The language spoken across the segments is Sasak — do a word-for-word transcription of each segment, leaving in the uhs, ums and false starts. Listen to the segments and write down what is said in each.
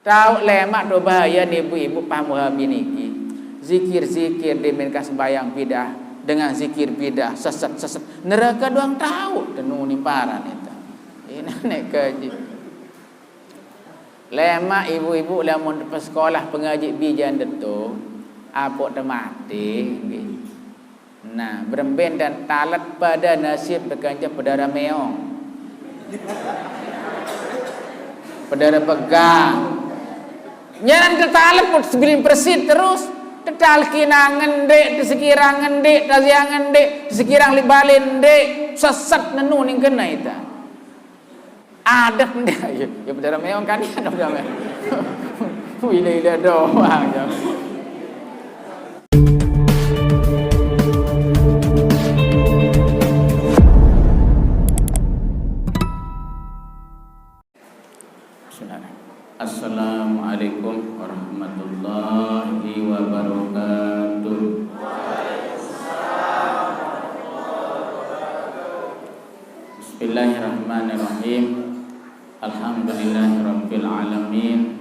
Tau lemak tu bahaya ni ibu-ibu paham Wahabi niki. Zikir-zikir dimainkan sembahyang bidah dengan zikir bidah, sesat-sesat. Neraka doang tau, tenung ni paran itu. Ini nek kaji. Lemak ibu-ibu lamun sekolah pengaji bijan detu, apok temati nggih. Nah, beremben dan talet pada nasib bekanca pedara meong. Pedara pegang. Nyaran tetalet pun sebilin persit terus. Tetal kinangen dek, tesekirang ngendek, tasiangen dek, tesekirang libalin dek, sesat nenu ning kena ita. Adat ndak? Ya, ya pedara meong kan ya, pedara meong. Wila-wila doang ya. Bismillah. Assalamualaikum warahmatullahi wabarakatuh. Bismillahirrahmanirrahim. Alhamdulillahirabbil alamin.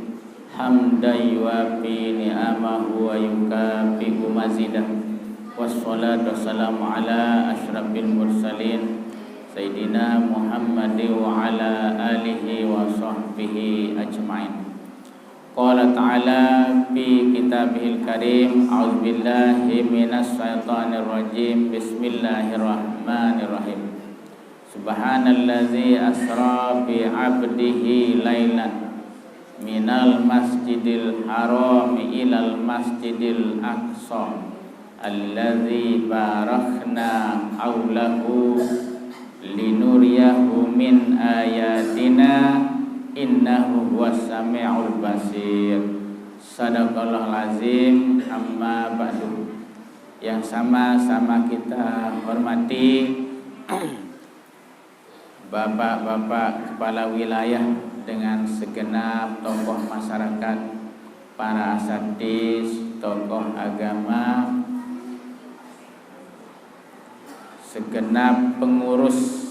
Hamdan yuwafi ni'amahu wa yukafi'u mazidah. Wassalatu wassalamu ala asyrafil mursalin, Sayyidina Muhammad wa ala alihi wa sahbihi ajmain. Qala ta'ala fi kitabihil karim, a'udzu billahi minasyaitonir rajim. Bismillahirrahmanirrahim. Subhanallazi asra bi 'abdihi lailan minal masjidil harami ilal masjidil aqsa allazi barakna haulahu linuriyahu min ayatina innahu huwas samiul basir. Sadaqallahul azim. Amma ba'du. Yang sama-sama kita hormati Bapak-bapak kepala wilayah dengan segenap tokoh masyarakat, para asatidz, tokoh agama, segenap pengurus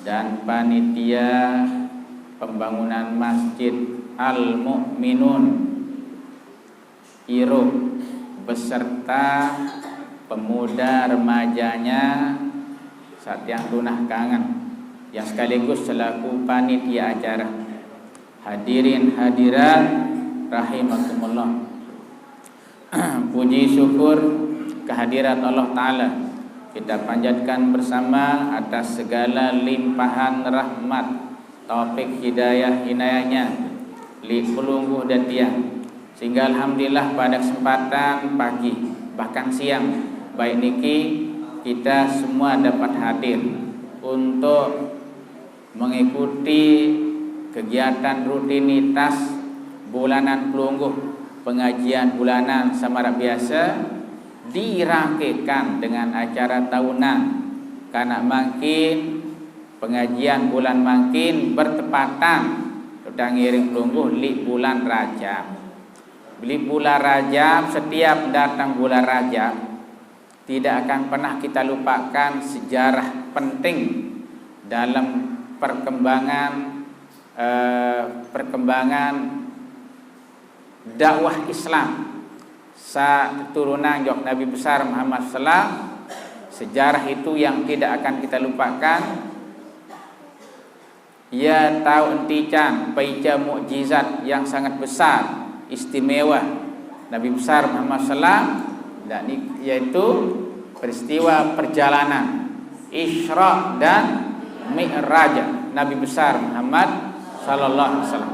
dan panitia pembangunan Masjid Al Mukminun Iruk beserta pemuda remajanya satiang tunah kangen, yang sekaligus selaku panitia acara. Hadirin hadirat rahimakumullah. Puji syukur kehadirat Allah Ta'ala kita panjatkan bersama atas segala limpahan rahmat, taufik, hidayah, inayahnya, li pelungguh dan tiang. Sehingga alhamdulillah pada kesempatan pagi, bahkan siang, baik niki kita semua dapat hadir untuk mengikuti kegiatan rutinitas bulanan pelungguh, pengajian bulanan samarak biasa dirakekan dengan acara tahunan. Karena mangkin pengajian bulan mangkin bertepatan tutang ngiring pelungguh li bulan Rajab. Li bulan Rajab, setiap datang bulan Rajab, tidak akan pernah kita lupakan sejarah penting dalam perkembangan, eh, perkembangan dakwah Islam. Sa turunan jok Nabi besar Muhammad sallam, sejarah itu yang tidak akan kita lupakan. Ia tau entican paica mukjizat yang sangat besar, istimewa Nabi besar Muhammad sallam, dan ni-, yaitu peristiwa perjalanan Isra dan Mi'raj Nabi besar Muhammad sallallahu alaihi wasallam.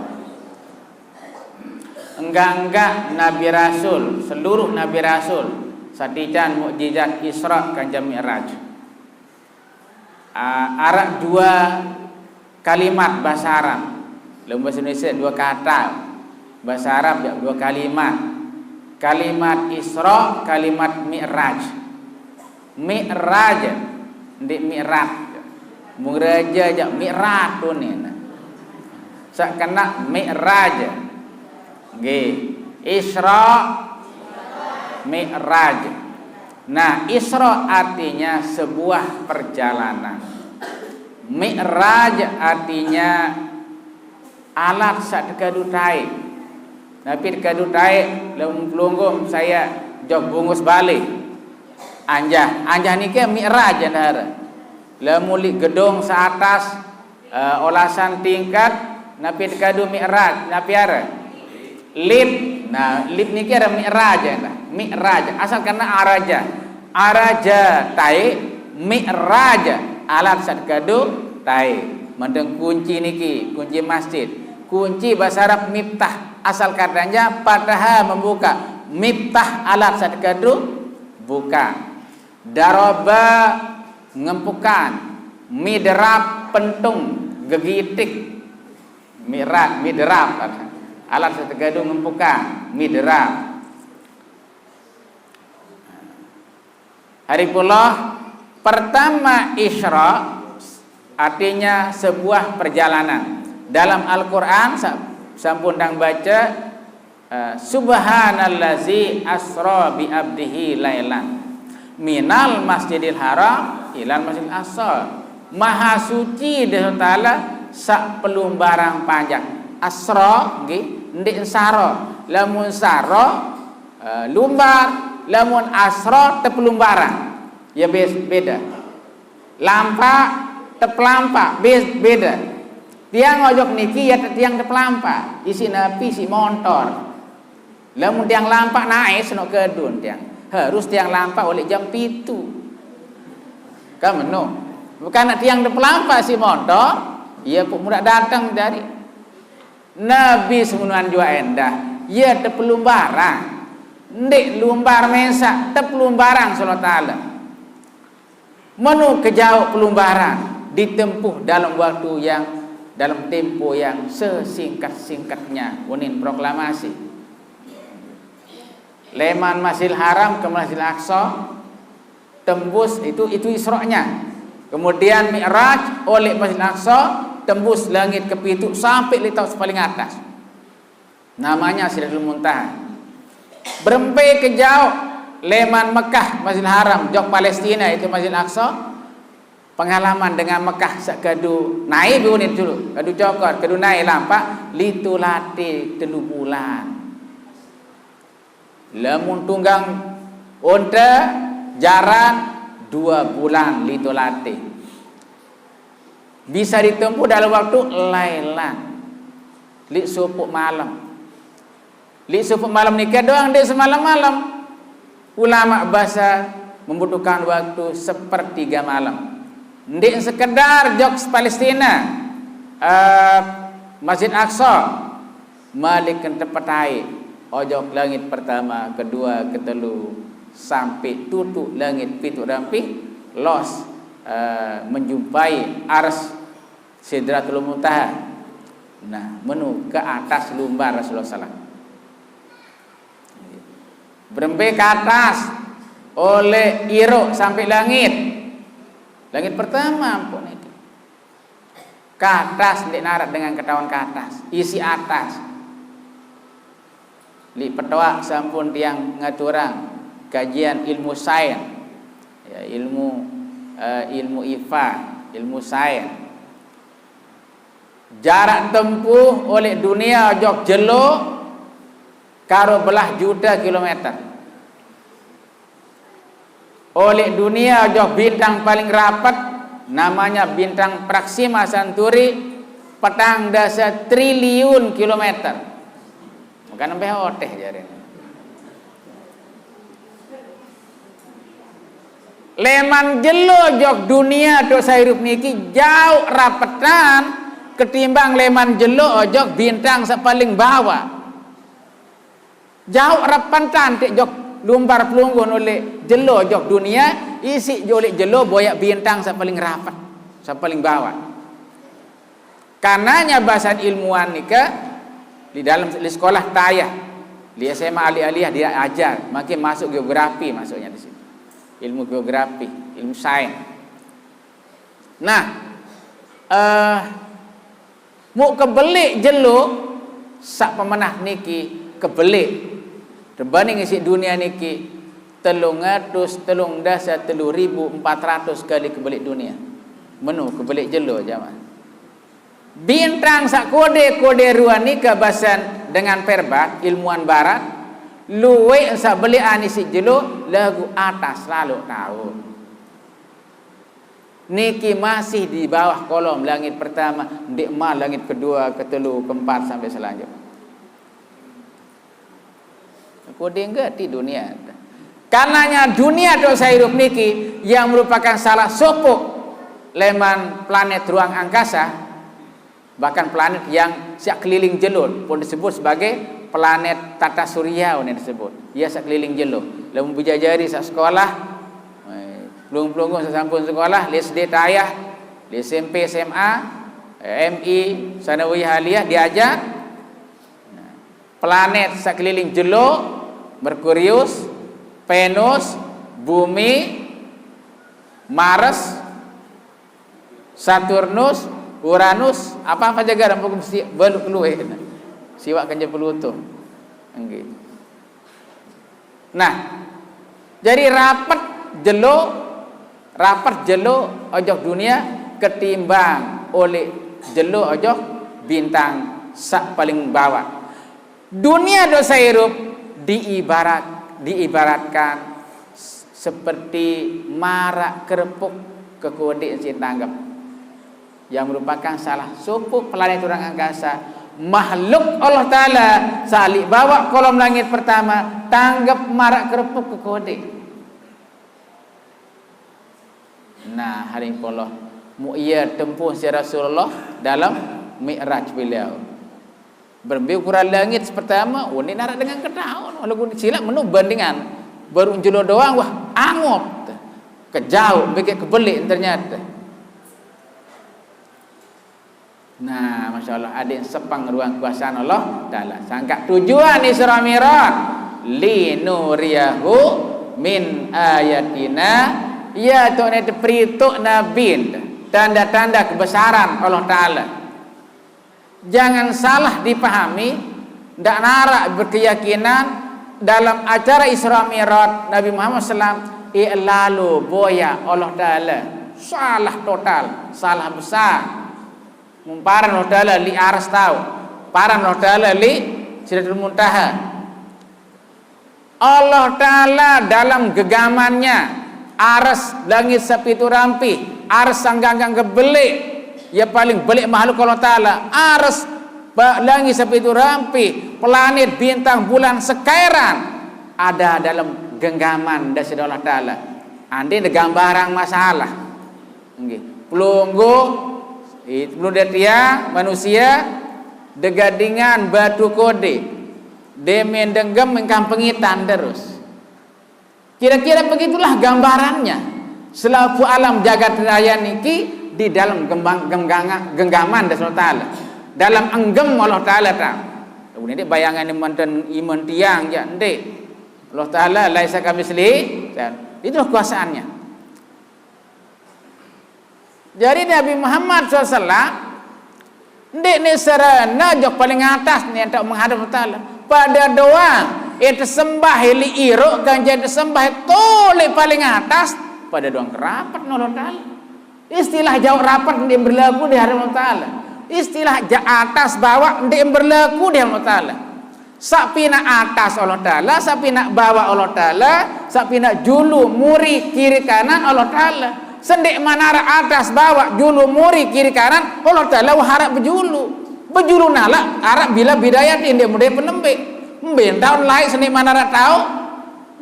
Enggak-enggak Nabi Rasul, seluruh Nabi Rasul, satican mukjizat Isra kanca Mi'raj. Ah, arak dua kalimat bahasa Arab. Lamun bahasa Indonesia dua kata. Bahasa Arab ya dua kalimat. Kalimat Isra, kalimat Mi'raj. Mi'raj, ndik Mi'raj. Mung raja aja Mi'raj tu ni. Sak kena Mi'raj. Nggih. Isra, Mi'raj. Nah, Isra artinya sebuah perjalanan. Mi'raj artinya alat sak tekadu tai. Napi tekadu taek lamun pelungguh saya jok bungus bale. Anjah, anjah niki mi'raj, ndara. Lamun leq gedung seatas, eh, olasan tingkat, napi tekadu mi'raj, napi are? Lip. Nah, lip niki are mi'raj, ndara. Mi'raj. Asal kena araja. Araja taek, mi'raj alat saq tekadu taek. Mendeng kunci niki, kunci masjid. Kunci bahasa Arab miftah. Asal katanya fataha, membuka. Miftah alat saq tekadu buka. Daraba ngempukan. Midrab pentung, gegitik. Mi'raj, midrab. Alat saq tekadu ngempukan. Midrab. Hari pula pertama Isra artinya sebuah perjalanan. Dalam Al-Quran sa-, sampun dang baca, eh, "Subhanallazi asra bi abdihi lailan minal masjidil haram ilal masjidil aqsa." Maha suci Dia Taala saq pelumbarang panjang. Asra nggih, ndeq ensara. Lamun sara, eh, lumbar, lamun asra tepelumbarang. Ya, bes-, beda. Lampaq, tepelampaq, bes-, beda. Tiang ojok niki ya tiang tepelampaq, isiq napi, isiq montor. Lamun tiang lampaq nae senoq kedun tiang. Harus tiang lampaq oleq jam pitu. Kan meno. Bukan tiang tepelampaq isiq montor, ya puk mudak dateng jari. Nabi semenuan juaq endah, ye tepelumbarang. Ndeq lumbar mesaq, tepelumbarang Allah Taala. Menu kejauq pelumbarang ditempuh dalam waktu yang, dalam tempo yang sesingkat-singkatnya, unin proklamasi. Leman Masjidil Haram ke Masjidil Aqsa, tembus itu, itu Isra'nya. Kemudian Mi'raj oleh Masjidil Aqsa, tembus langit kepitu sampai leq taoq sepaling atas. Namanya Sidratul Muntaha. Berempe kejauq leman Mekah, Masjidil Haram, jok Palestina itu Masjidil Aqsa. Pengalaman dengan Mekah saq kadu nae biunin dulu, kadu cokor, kadu nae lampaq, litolate telu bulan. Lamun tunggang onte, jaran due bulan litolate. Bisa ditempuh dalam waktu lailan. Leq sopoq malem. Leq sopoq malem nike doang, ndeq semalem-malem. Ulama base membutuhkan waktu sepertiga malem. Ndeq sekedar jok Palestina, eh, Masjid Aqsa, malikin tepetae ojok langit pertama, kedua, ketelu, sampai tutuq langit pituq rampi, los, eh, menjumpai ars Sidratul Muntaha. Nah, menu ke atas lumbar Rasulullah sallam. Berembe ke atas, oleh iruq sampai langit. Langit pertama ampun itu. Ke atas, ndeq naraq dengan ketahuan ke atas, isiq atas. Leq petoaq sampun tiang ngaturang kajian ilmu sains. Ya, ilmu, eh, ilmu ipa, ilmu sains. Jarak tempuh oleh dunia ojok jelo karo belah juta kilometer. Oleh dunia ojok bintang paling rapet, namanya bintang Proxima Centauri, petang dase triliun kilometer. Bukan nembeh oteh jari. Leman jelo ojok dunia toq saq irup niki jauq rapetan ketimbang leman jelo ojok bintang saq paling bawaq. Jauq rapetan teq jok lumbar pelungguh oleq jelo ojok dunia, isiq jok oleq jelo boyaq bintang saq paling rapet, saq paling bawaq. Karenanya basen ilmuwan nike leq dalem, leq sekolah tayah, leq S M A alih-alih diajar, makin masuk geografi masuknya di sini. Ilmu geografi, ilmu sains. Nah, eh, muq kebeleq jelo saq pemenah niki kebeleq tebanding isiq dunia niki telung atus telung dase telu ribu empat ratus kali kebeleq dunia. Menu kebeleq jelo, jamaah. Bintang saq kode-kode ruen nike basen Dengan perbat, ilmuwan barat, luwék saq beleqan isiq jelo, laguq atas laloq taoq. Niki masih di bawah kolom langit pertama, ndeqman langit kedua, ketelu, keempat, sampai selanjutnya. Kode gati dunie. Karenanya dunie doq saq irup niki yang merupakan salah sopoq leman planet ruang angkasa, bahkan planet yang siq keliling jelo pun disebut sebagai planet tata surya, unin disebut. Ie siq keliling jelo. Lamun bejajari saq sekolah, eh, pelungguh-pelungguh saq sampun sekolah, leq S D tayah, leq S M P, S M A, M I, sanawiyah aliyah diajar. Nah, planet siq keliling jelo, Merkurius, Venus, Bumi, Mars, Saturnus, Uranus, apa-apa jage, rampung mesti baluq kelueq. Siwaq kenje Pluto. Nggih. Nah, jari rapet jelo, rapet jelo ojok dunie ketimbang oleq jelo ojok bintang saq paling bawaq. Dunie doq saq irup diibarat, diibaratkan seperti maraq kerepuk kekodeq siq tanggep, yang merupakan salah sopoq planet ruang angkasa, makhluk Allah Taala saq leq bawaq kolom langit pertama, tanggep maraq kerepuk kekodeq. Nah, hari poloh, muq ie tempuh siq Rasulullah dalem Mi'raj beliau. Berembe ukuran langit sepertama, unin araq dengan ketaun. Walaupun silaq menu bandingan. Baruq jelo doang, wah, angob. Kejauq, mbe kebeleq ternyate. Nah, masya Allah, adeq sepeng ruang kuasan Allah Taala. Sangkaq tujuan Isra Mi'raj, "Linuriyahu min ayatina", ie toqne teperituq Nabi tanda-tanda kebesaran Allah Taala. Jangan salah dipahami, ndaq naraq berkeyakinan dalam acara Isra Mi'raj Nabi Muhammad sallam, ie lalo boyaq Allah Taala. Salah total, salah besar. Mun paran Allah Taala leq aras taoq, paran Allah Taala leq Sidratul Muntaha. Allah Taala dalam genggaman-Nya, aras langit saq pituq rampi, aras saq ganggang kebeleq, ie paling beleq makhluk Allah Taala, aras, ba-, langit saq pituq rampi, planet, bintang, bulan, sekairan, ada dalem genggaman Deside Allah Taala. Andeqne gambarang masalah. Nggih. Pelungguh, i-, pelungguh tiang, manusie, degadingan batu kode. Demen denggem engkang pengitan terus. Kira-kira begitulah gambarannya. Selapuq alam jagat raya niki di dalem gembang-, genggang-, genggaman Deside Allah Taala. Dalem enggem Allah Taala, ta. Ndeq bayangan imen ten-, imen tiang, jaq, ndeq. Allah Taala laisa kamitslihi syai. Itulah kuasaannya. Jari Nabi Muhammad sallallahu alaihi wasallam ndeqne serene ojok paling atas, ne entuk menghadap Allah Taala. Pade doang, ie tesembah leq iruq, kance tesembah toleq paling atas, pade doang kerapet Allah Taala. Istilah jauq rapet ndeq berlaku di hadapan Allah Taala. Istilah jaq atas bawaq ndeq berlaku di hadapan Allah Taala. Saq pinaq atas Allah Taala, saq pinaq bawaq Allah Taala, saq pinaq julu, muri, kiri, kanan Allah Taala. Sendeqman araq atas, bawaq, julu, muri, kiri, kanan Allah Taala, wah araq bejulu. Bejulu nalaq araq bila bidayati, ndeq mode penembeq. Mbe taoq laeq sendeqman araq taoq?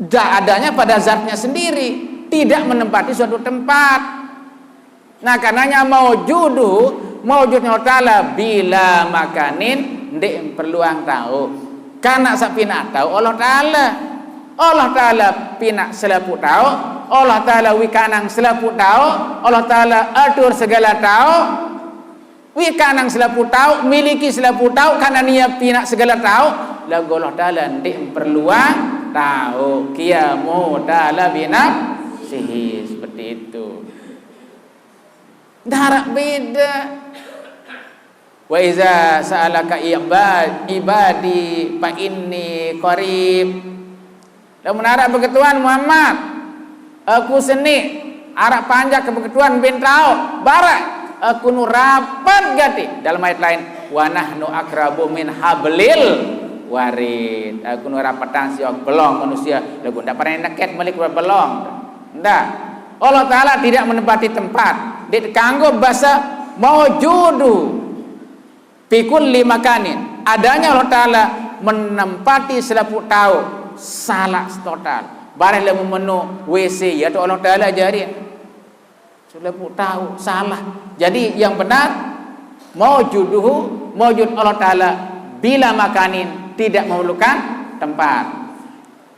Ndak, adanya pada zatnya sendiri, tidak menempati suatu tempat. Nah, karenanya maujudu, maujudnya Allah Taala bila makanin ndeq perluang taoq. Kanak saq pinaq taoq Allah Taala. Allah Taala pinaq selapuq taoq, Allah Taala wikanang selapuq taoq, Allah Taala atur segala taoq, wikanang selapuq taoq, miliki selapuq taoq, kanak nie pinaq segala taoq, laguq Allah Taala ndeq perluang taoq. Qiyamu Taala binafsihi, seperti itu. Ndaraq beda. "Wa iza sa'alaka iba-, ibadi fa inni qarib." Lamun araq beketuan Muhammad, aku seni, araq panjak ke beketuan bin taoq, baraq, aku nu rapet gati. Dalam ayat lain, "Wa nahnu aqrabu min hablil Warid, aku nu rapetan siok belong manusia, lagu ndak pernah neket malik belong. Ndak. Allah Ta'ala tidak menempati tempat. Ndak kanggo bahasa maujudu fi kulli makanin. Adanya Allah Ta'ala menempati selapuq taoq, salah total. Bareh lamun meno W C, ya tu Allah Ta'ala jari. Selapuq taoq, salah. Jadi yang benar, maujuduhu, maujud Allah Ta'ala bila makanin, tidak memerlukan tempat.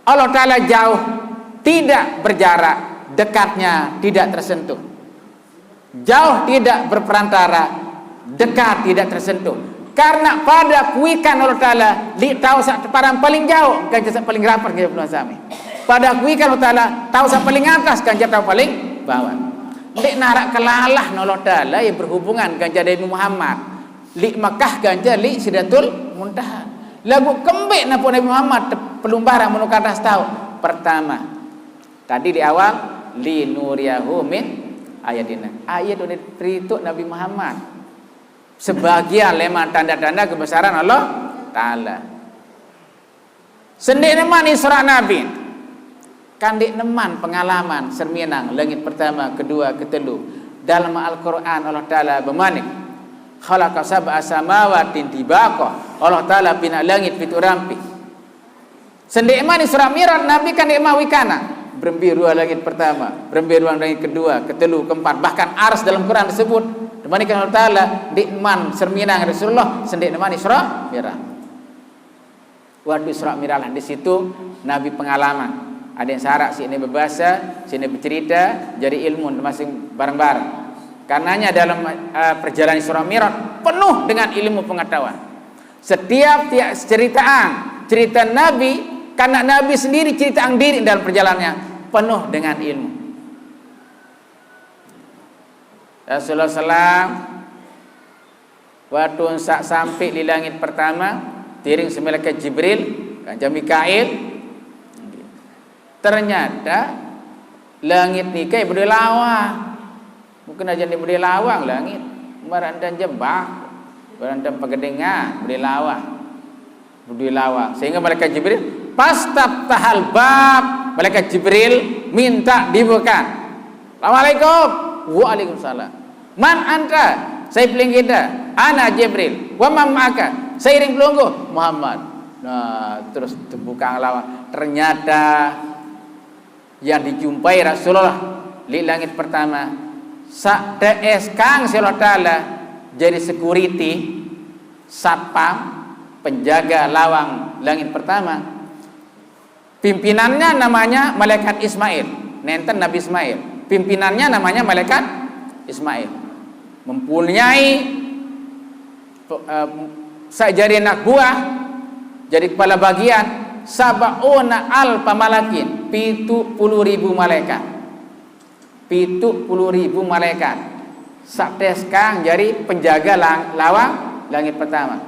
Allah Ta'ala jauh, tidak berjarak, dekatnya tidak tersentuh. Jauh tidak berperantara, dekat tidak tersentuh. Karena pada kuikan Allah Ta'ala, ndeq taoq saq teparan paling jauq, kance saq paling rapet, kance Ibnu Hazmi. Pada kuikan Allah Ta'ala, taoq saq paling atas, kance taoq paling bawah. Ndeq naraq kelalah Allah Ta'ala ye berhubungan kance Nabi Muhammad. Leq Mekah kance leq Sidratul Muntaha. Laguq kembeq napoq Nabi Muhammad te-, pelumbarang meno ke atas taoq? Pertama, tadi di awal, linuriyahu min ayatina. Ayat udah terituk Nabi Muhammad. Sebagian leman tanda-tanda kebesaran Allah Ta'ala. Sendeqne man Isra Nabi, kan ndeqne man pengalaman serminang langit pertama, kedua, ketelu. Dalam Al-Quran Allah Ta'ala bemanik, khalaqa sab'a samawatin tibaqa. Allah Ta'ala pinaq langit pituq rampi. Sendeq man Isra Mi'raj, Nabi kan ndeq man wikanang. Berembe ruang langit pertama, berembe ruang langit kedua, ketelu, keempat. Bahkan Arsy dalam Quran disebut. Demanik Allah Ta'ala, ndeq man serminang Rasulullah, sendeq man Isra Mi'raj. Waktu Isra Mi'raj lah, di situ Nabi pengalaman. Adeq saq araq siqne bebase, siqne becerite, jari ilmu masing bareng-bareng. Karenanya dalam, eh, perjalanan Isra Mi'raj penuh dengan ilmu pengetahuan. Setiap tiap ceritaan, cerita Nabi, karena Nabi sendiri cerita diriq dalam perjalanannya, penuh dengan ilmu. Rasulullah sallam, waktu saq sampe leq langit pertama, tiring siq malaikat Jibril, kance Mikail. Ternyata langit nike bedoe lawang. Mungkin aja ndeq bedoe lawang langit. Maraq ntan jebak, maraq ntan pegedengan, bedoe lawang. Bedoe lawang. Sehingga malaikat Jibril, "Fastaftahal bab." Malaikat Jibril minta dibuka. "Assalamualaikum." "Waalaikumsalam." "Man anta?" "Sai pelungguh ite?" "Ana Jibril." "Wa man ma'aka?" "Sai iring pelungguh?" "Muhammad." Nah, terus dibuka lawang. Ternyata yang dijumpai Rasulullah leq langit pertama, saq teeskang siq Allah Ta'ala jari security, satpam, penjaga lawang langit pertama. Pimpinannya namanya malaikat Ismail. Nenten Nabi Ismail. Pimpinannya namanya malaikat Ismail. Mempunyai pe-, eh, saq jari anak buah, jari kepala bagian, sab'una alfa malakin, pituq pulu ribu malaikat. Pituq pulu ribu malaikat. Saq teeskang jari penjaga lang-, lawang langit pertama.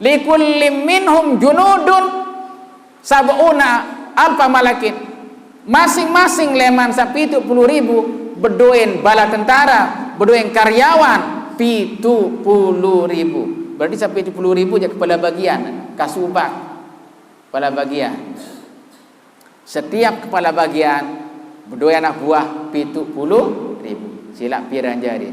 Likullim minhum junudun sab'una alfa malakin. Masing-masing leman saq pituq pulu ribu bedoen bala tentara, bedoen karyawan pituq pulu ribu. Berarti saq pituq pulu ribu jaq kepala bagian, kasubag, kepala bagian. Setiap kepala bagian bedoe anak buah pituq pulu ribu. Silaq piran jari.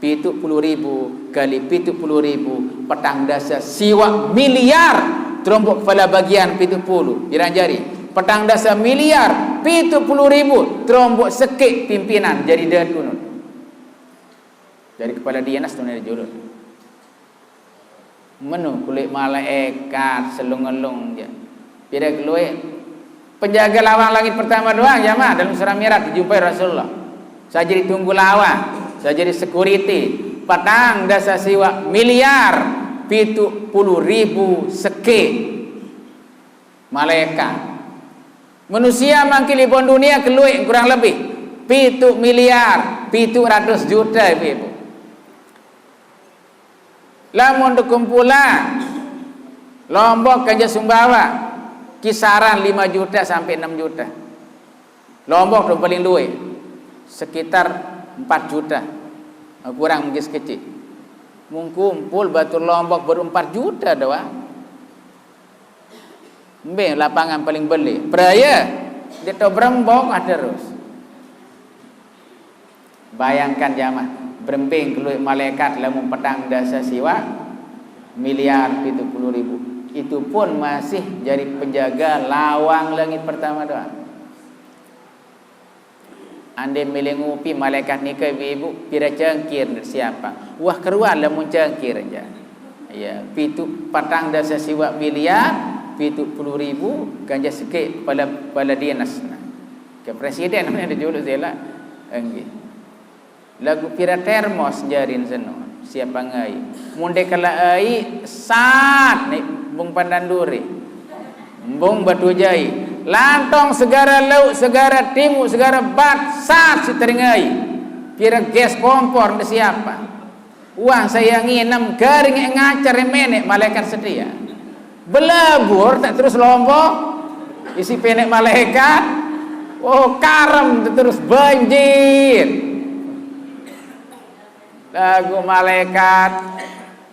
Pituq pulu ribu kali pituq pulu ribu, petang dase siwaq miliar teromboq kepala bagian pituq pulu. Piran jari? Petang dase miliar pituq pulu ribu teromboq sekeq pimpinan jari datu nun. Jari kepala dinas nun jari juluq. Meno kelueq malaekat selung-elung je. Pire kelueq? Penjaga lawang langit pertama doang, jamaah, dalam Isra Mi'raj dijumpai Rasulullah. Saq jari tunggu lawang, saq jari security, petang dase siwaq miliar pituq pulu ribu sekeq malaekat. Manusia mangkin leq bawaq dunie kelueq kurang lebih pituq miliar pituq ratus jute, Ibu-ibu. Lamun tekumpulang Lombok kance Sumbawa, kisaran lime jute sampai enem jute. Lombok tu paling lueq, sekitar empat jute. Kurang mungkin sekeciq. Mun kumpul batur Lombok baruq empat jute doang. Mbe lapangan paling bele. Peraya. Dia tau berembok ah terus. Bayangkan jamaah, berembing keluar malaikat lamun petang dasa siwak miliar pitu puluh ribu. Itu pun masih jadi penjaga lawang langit pertama doang. Ande milih ngupi malaikat nika ibu-ibu, pira cangkir siapa? Wah, keruan lamun cangkir aja. Ya, pitu, patang dasa siwak miliar, pitu puluh ribu, ganja sekek pala, pala dinas. Nah, ke presiden mana ada juluk zela. Enggih. Lagu pira termos jarin seno. Siapa ngai? Munde kala ai sat ni bung Pandan Duri. Bung Batu Jai. Lantong segara lauk, segara timu, segara bat, sat si teringai. Pira gas kompor ni siapa? Wah, saya nginem garing ngacar menek malaikat setia. Belabur tak terus lombok, isi penek malaikat. Oh, karam tak terus banjir. Lagu malaikat,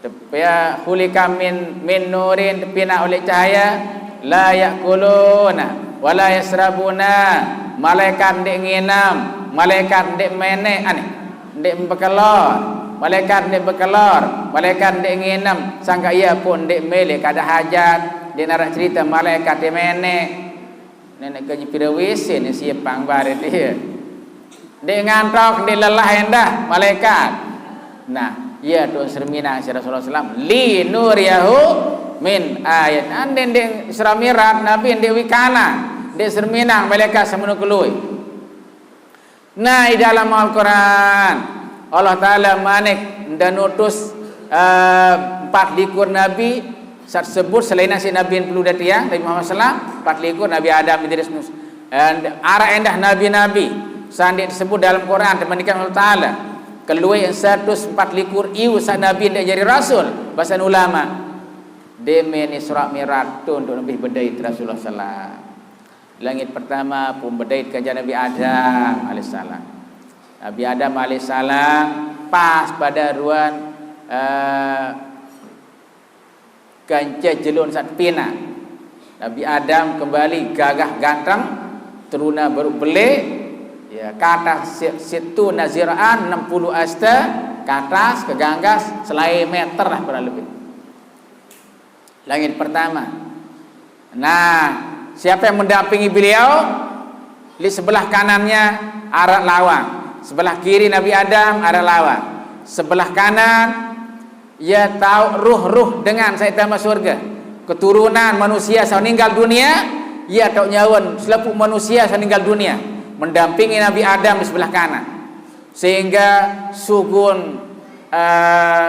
tep-, ya, khuliqa min, min nurin, tepina oleh cahaya, la yakuluna, wa la yasrabuna, malaikat ndik nginem, malaikat ndik menek, aneh, ndik bekelor, malaikat ndik bekelor, malaikat ndik nginem, sangka ia pun ndik mele kada hajat, ndik narak cerita malaikat ndik menek. Nenek gaji pira wisi ni siap pang barit dia. Ndik ngantok, ndik lelah endah malaikat. Nah, iya tu serminang si Rasulullah sallam, li nuriyahu min ayat. Ande ndik Isra Mi'raj, Nabi ndik wikana, ndik serminang malaikat semenuh kelui. Nah, di dalam Al-Quran, Allah Ta'ala manik dan utus, eh, empat likur nabi, sat sebut selain nasi Nabi yang perlu datiang, Nabi Muhammad sallam, empat likur, Nabi Adam, Idris, Mus-, eh, arah endah nabi-nabi, sandi disebut dalam Quran, temandikan Allah Ta'ala. Kelui yang seratus empat likur iu sat nabi ndak jadi rasul, bahasan ulama. Demen Isra Mi'raj tu untuk lebih bedait Rasulullah sallam. Langit pertama pun bedait kanjeng Nabi Adam alaihissalam. Nabi Adam alaihissalam pas pada ruan, eh, kanca jelun sat pina. Nabi Adam kembali gagah ganteng, teruna baru bele, ya, kata si-, situ naziraan enam puluh asta, katas, keganggas, selai meter lah kurang lebih. Langit pertama. Nah, siapa yang mendampingi beliau? Di sebelah kanannya arah lawang. Sebelah kiri Nabi Adam arah lawang. Sebelah kanan, ia tahu ruh-ruh dengan saya tambah surga. Keturunan manusia saya meninggal dunia, ia tahu nyawan selepuh manusia saya meninggal dunia. Mendampingi Nabi Adam di sebelah kanan. Sehingga sugun, eh,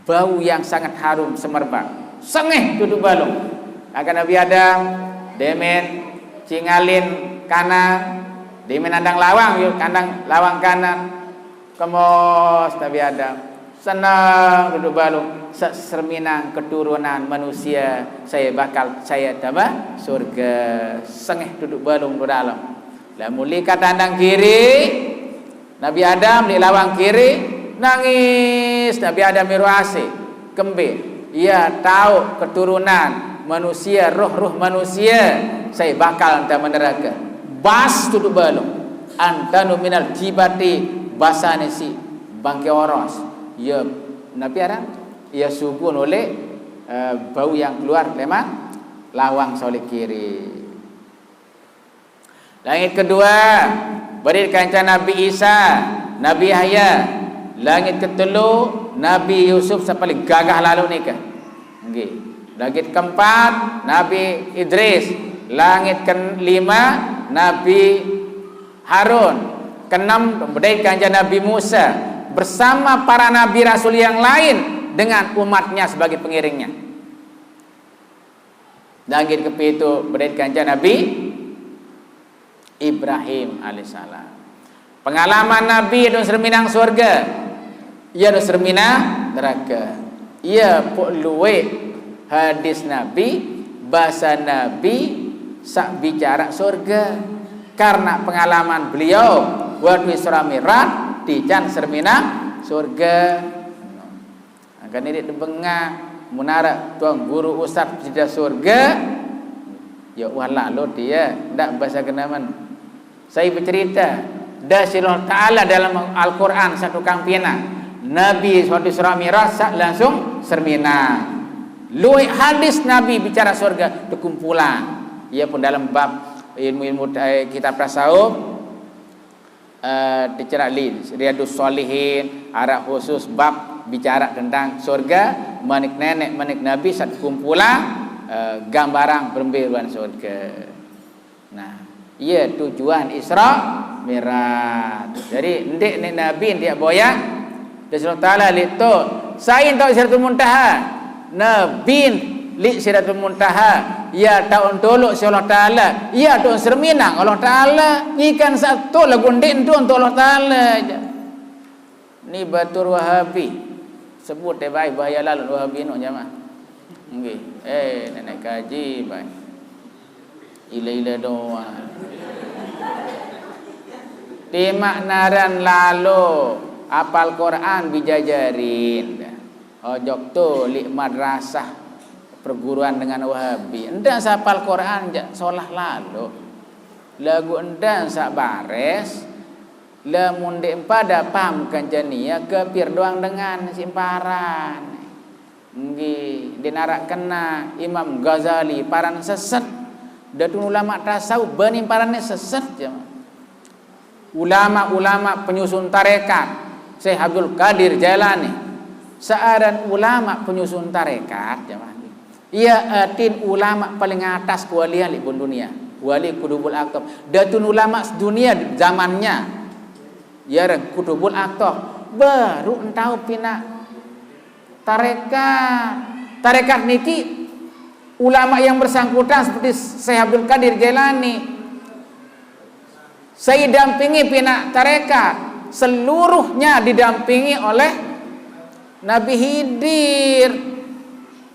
bau yang sangat harum semerbak. Sengeh duduk balung. Akan Nabi Adam, demen cingalin kanan, demen andang lawang, yuk, kandang lawang kanan. Kemos Nabi Adam. Senang duduk balung. Se-, serminang keturunan manusia, saya bakal, saya tambah surga. Sengeh duduk balung di dalam. Lah muli ke tandang kiri, Nabi Adam di lawang kiri, nangis Nabi Adam miruasi, kembe. Ia tahu keturunan manusia, roh-roh manusia, saya bakal enta neraka. Bas tutup balung. Antanu minal jibati, basane si bangke oros. Ya, Nabi Adam, ia sugun oleh, eh, bau yang keluar lemah lawang soleh kiri. Langit kedua, beri kanca Nabi Isa, Nabi Yahya. Langit ketelu, Nabi Yusuf sat paling gagah lalu nika. Nggih. Langit keempat, Nabi Idris. Langit kelima, Nabi Harun. Keenam, beri kanca Nabi Musa bersama para nabi rasul yang lain dengan umatnya sebagai pengiringnya. Langit kepitu, beri kanca Nabi Ibrahim alaihissalam. Pengalaman Nabi ia dong serminang surga. Ia dong serminang neraka. Ia pok luwe hadis Nabi, bahasa Nabi sat bicara surga. Karena pengalaman beliau waktu Isra Mi'raj, tican serminang surga. Angkan ini dibengah, munara tuang guru ustaz cerita surga, Ya, wah, lalu dia ndak bahasa kenaman. Saya bercerita, dah si Allah Ta'ala dalam Al-Quran satu kampina. Nabi suatu Isra Mi'raj sa-, langsung sermina. Luwih hadis Nabi bicara surga terkumpulan. Ia pun dalam bab ilmu-ilmu, eh, kitab tasawuf, eh, dicerak li Riyadus Shalihin, arah khusus bab bicara tentang surga, manik nenek, manik nabi, sat kumpulan, eh, gambaran berembe ruan surga. Nah, iya tujuan Isra Mi'raj. Jadi, ndik ni Nabi, ndik boya, Rasulullah Ta'ala li tu, sain tau Sidratul Muntaha. Nabi li Sidratul Muntaha, ya tau tolok si Allah Ta'ala, ya tu serminang Allah Ta'ala, ikan satu lagu ndik tu untuk Allah Ta'ala aja. Ni batur Wahabi. Sebut deh baik bahaya lalu Wahabi no jamaah. Nggih. Eh, nenek kaji baik. Ila-ila doang. Timak naran lalu apal Quran bijajarin. Ojok tu li madrasah perguruan dengan Wahabi. Ndak sapal Quran jak solah lalu. Lagu ndak sak bares. Lamun ndik pada paham kancenia kepir doang dengan simparan. Nggih, ndik narak kena Imam Ghazali paran seset. Datun ulama tasawuf bani parannya seset jamaah. Ulama-ulama penyusun tarekat, Syekh Abdul Qadir Jailani. Searan ulama penyusun tarekat jamaah. Ia atin ulama paling atas kewalian li bun dunia. Wali Kutubul Aktab. Datun ulama sedunia zamannya. Ya, reng Kutubul Aktab. Baru entau pina tarekat. Tarekat niki ulama yang bersangkutan seperti Syekh Abdul Qadir Jailani. Saya dampingi pina tarekat. Seluruhnya didampingi oleh Nabi Khidir.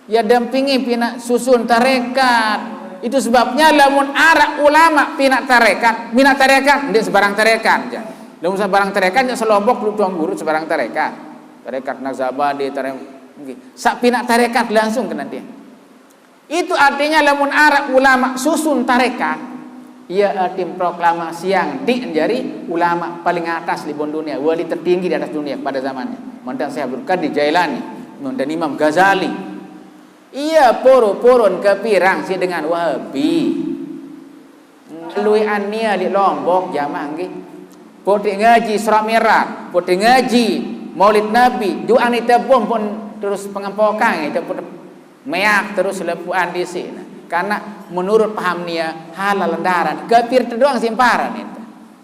Ya dampingi pina susun tarekat. Itu sebabnya lamun arak ulama pina tarekat, mina tarekat, ndik sebarang tarekat ja. Lamun sebarang tarekat, ya selompok lu tuang guru sebarang tarekat. Tarekat Naqsabandi, tarekat, nggih. Sak pina tarekat langsung kena dia. Itu artinya lamun arak ulama susun tarekat, ia arti proklamasi yang di menjadi ulama paling atas di bun dunia, wali tertinggi di atas dunia pada zamannya. Mantan Syekh Abdul Qadir Jailani, mantan Imam Ghazali. Ia poro-poron kepirang si dengan Wahabi. Lui ania di Lombok jamaah nggih. Putih ngaji Isra Mi'raj, putih ngaji Maulid Nabi, doa ni tebung pun terus pengempokan itu pun meak terus lepuan di sini. Karena menurut paham nia halal darat, kepir tu doang simparan itu.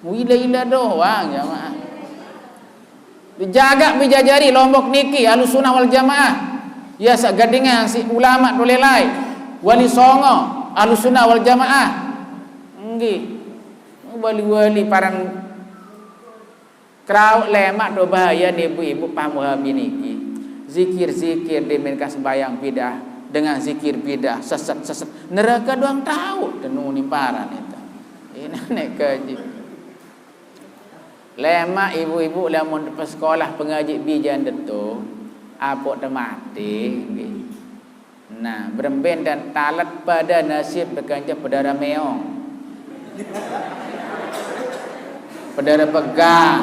Ila-ila doang jamaah. Dijaga bijajari Lombok niki Ahlussunnah wal Jamaah. Ya sak gadingan si ulama dolelai. Wali Songo Ahlussunnah wal Jamaah. Nggih. Wali-wali paran kerau lemak do bahaya ni ibu-ibu paham Wahabi niki. Zikir-zikir diminka sembahyang bidah dengan zikir bidah, sesat-sesat. Neraka doang tahu tenu nimparan itu. Ini nek kaji. Lemak ibu-ibu lamun pesekolah pengaji bijan detu, apok temati nggih. Nah, beremben dan talet pada nasib bekanca pedara meong. Pedara pegang.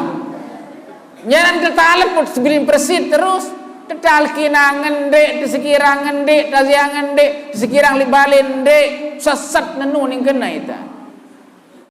Nyaran tetalet pun sebilin persit terus. Tetal kinang ngendik, tesekirang ngendik, taziang ngendik, tesekirang libalen ngendik, sesat nenu ning kena ita.